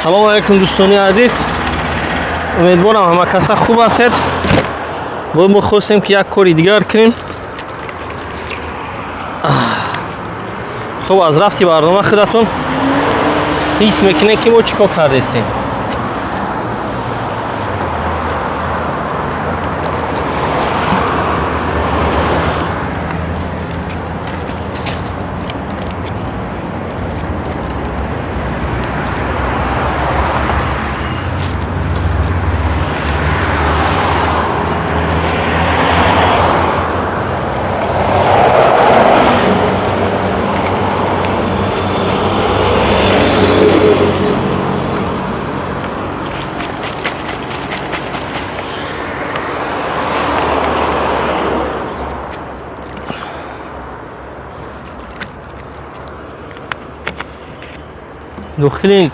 Салому алайкум, дӯстони азиз, умедворам, ҳама каса хуб ҳастед. Бо мо хостем, ки як кори дигар кунем. Хуб, аз рафти барнома худатон ҳис мекунед, ки мо чӣ кор кардестем. Дохили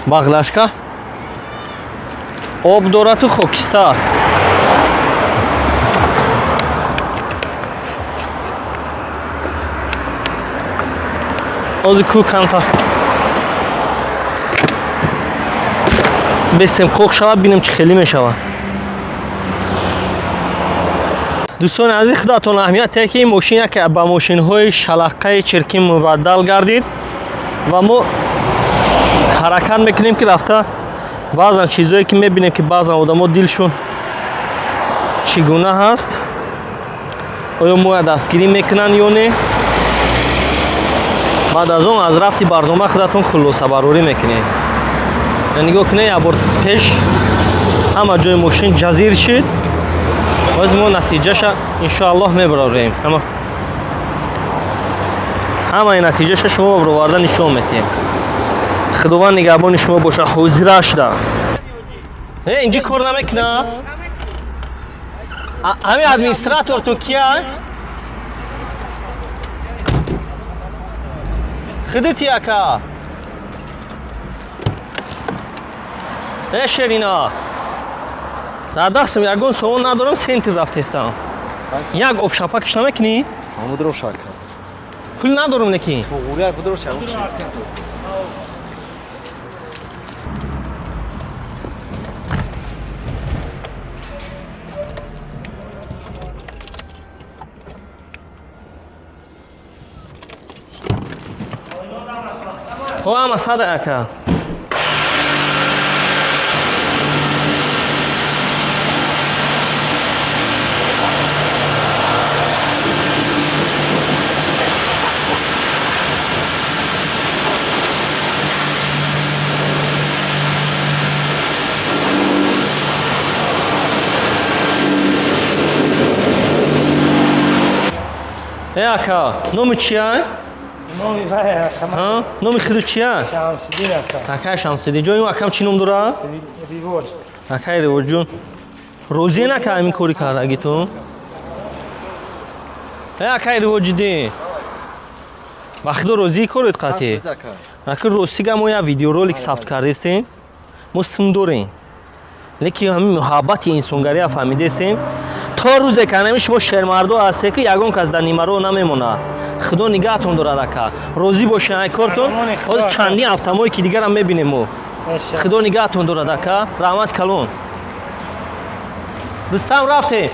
баклажка об дорату хокистар. Ҳозир ку камтар бесем, қоқ шавад, бинем, чӣ хелӣ мешавад. Дӯстони азиз, худатон аҳамият те, ки ин мошин яке ба мошинҳои шалаққаи чиркин мубаддал гардид ва мо ҳаракат мекунем, ки рафта баъзан чизое, ки мебинем, ки баъзан одамо дилшон чӣ гуна ҳаст, оё моя дастгирӣ мекунанд ё не. Баъд аз он аз рафти барнома худатон хулосабарорӣ мекунед. Нигоҳ кунед, як бор пеш ҳама ҷои мошин ҷазир шид. Боз мо натиҷаша, иншоаллоҳ, мебарорем. Ҳамаи натиҷаша шумо бароварда нишон медиҳем. Худованд нигаҳбони шумо бошад. Ҳозира шуда, инҷи кор намекунад. Ҳамин администратор ту кия? Худути, ака? Э, шерина, дар дастам ягон сомон надорам, центр рафтестам. Як обшапакиш намекунӣ? Пул надорам, неки. Ҳама сада, ака. Э, ака, номи чия? Номи вай? Номи худу чия? Шамсиддин, ака. Акай Шамсиддин ҷон, ин акам чӣ ном дорад? Ривоҷ. Акай Ривоҷ розӣ нака ҳамин кори кардагитон? Э, акай Ривоҷиддин, ба худо розии корет қатӣ? Ака, ростига, мо як видеоролик сабт кардестем. Мо сим дорем, лекин ҳамин муҳаббати инсонгария фаҳмидестем. То рӯзе ки ҳамин шумо шермардо ҳастед, ки ягон кас дар нимароҳ намемонад. Худо нигаҳтон дорад, ака, розӣ бошед ай кортон. Ҳозир чандин автомое ки дигарам мебинем мо. Худо нигаҳтон дорад, ака, раҳмат калон. Дӯстам, рафтем.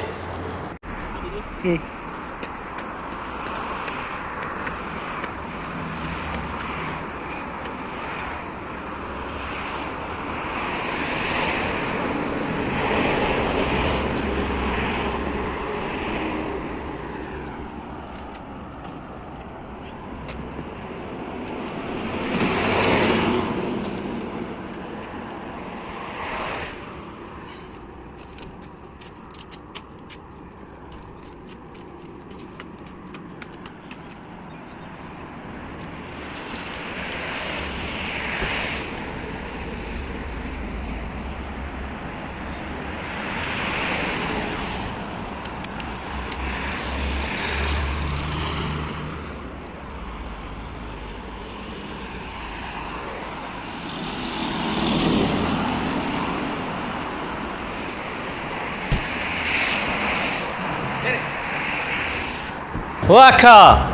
О, ака,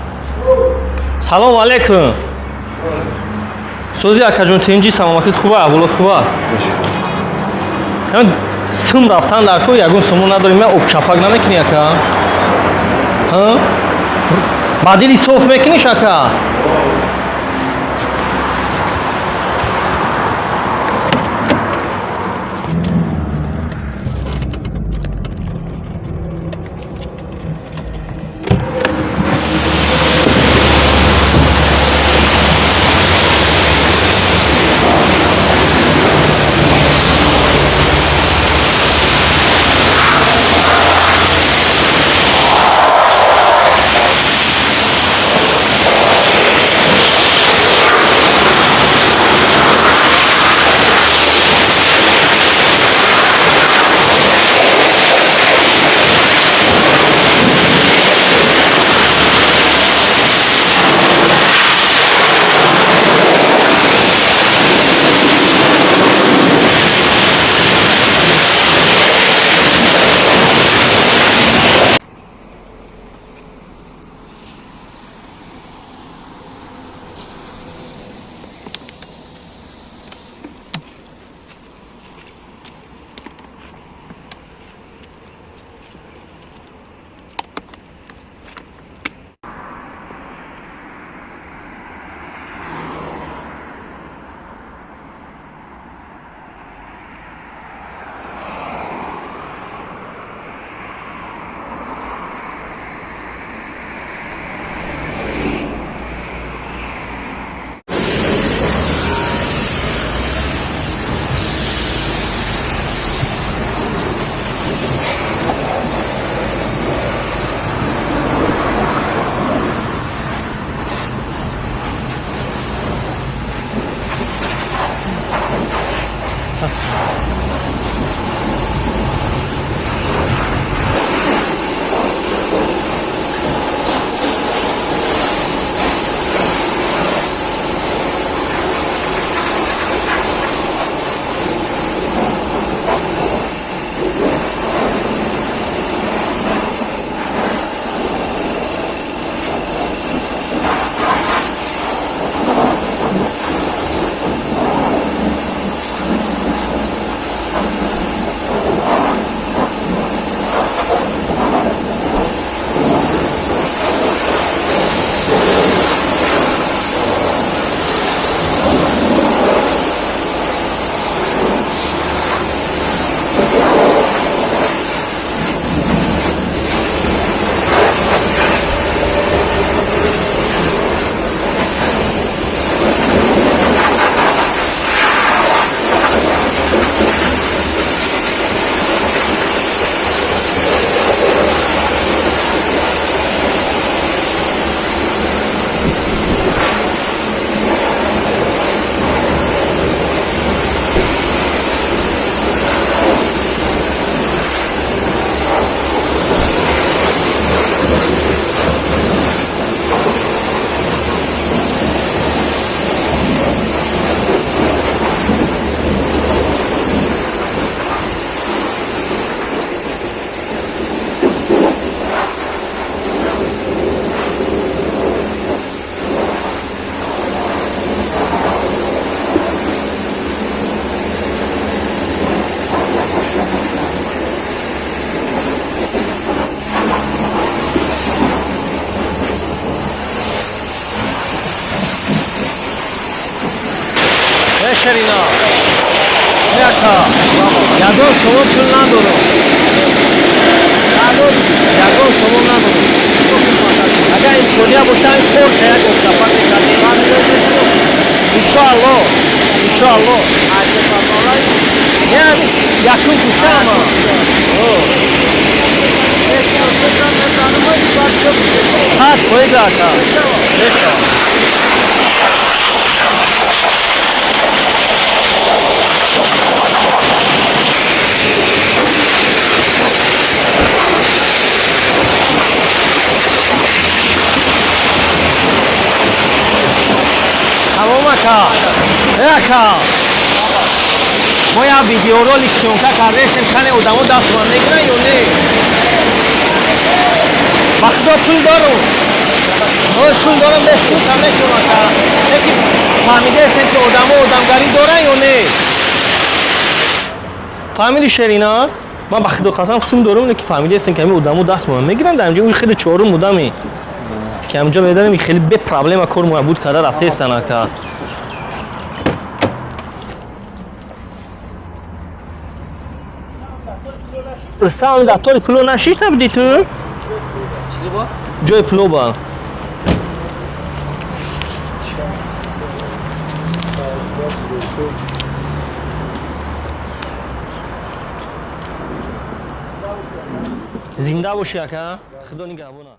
салому алайкум. Сози, акаҷон, тинҷи, саломатит хуба, аҳволот хуба? Сум рафтан дар кор, ягон сумо надорем, я обчапак намекунӣ, ака? Ба дили соф мекуниш, ака? Шарина. Яка. Ягон шумо пул надорам. Ягон шумо надорам. Агар имкония боша, ин кор як сафар мекардем. Иншоалло. Иншоалло. Яъне якум кушама. 100% ака. Мешава. Тамом, ака. Ака. Мо як видеоролик съёмка кардем, кане одамо дастман мекунанд ё не? Ба худо, пул дорум. Сум дорам, бе сум кам метавонам ака. Лекин фаҳмидаестем, ки одамо одамгарӣ доранд ё не? Фаҳмиди, Шерина? Ман ба худо қасам, сум дорам, лекин фаҳмидаестем, ки ҳамин одамо даст моя мегиранд. Дар инҷо хеле чорум одаме, ки ҳаминҷо медонем, хеле бе проблема кор моя буд карда рафтаестан, ака. Рустам, дар тори пуло нашишта будӣ ту? Ҷои пуло ба. Зинда бошӣ, ака, худо нигаҳбона.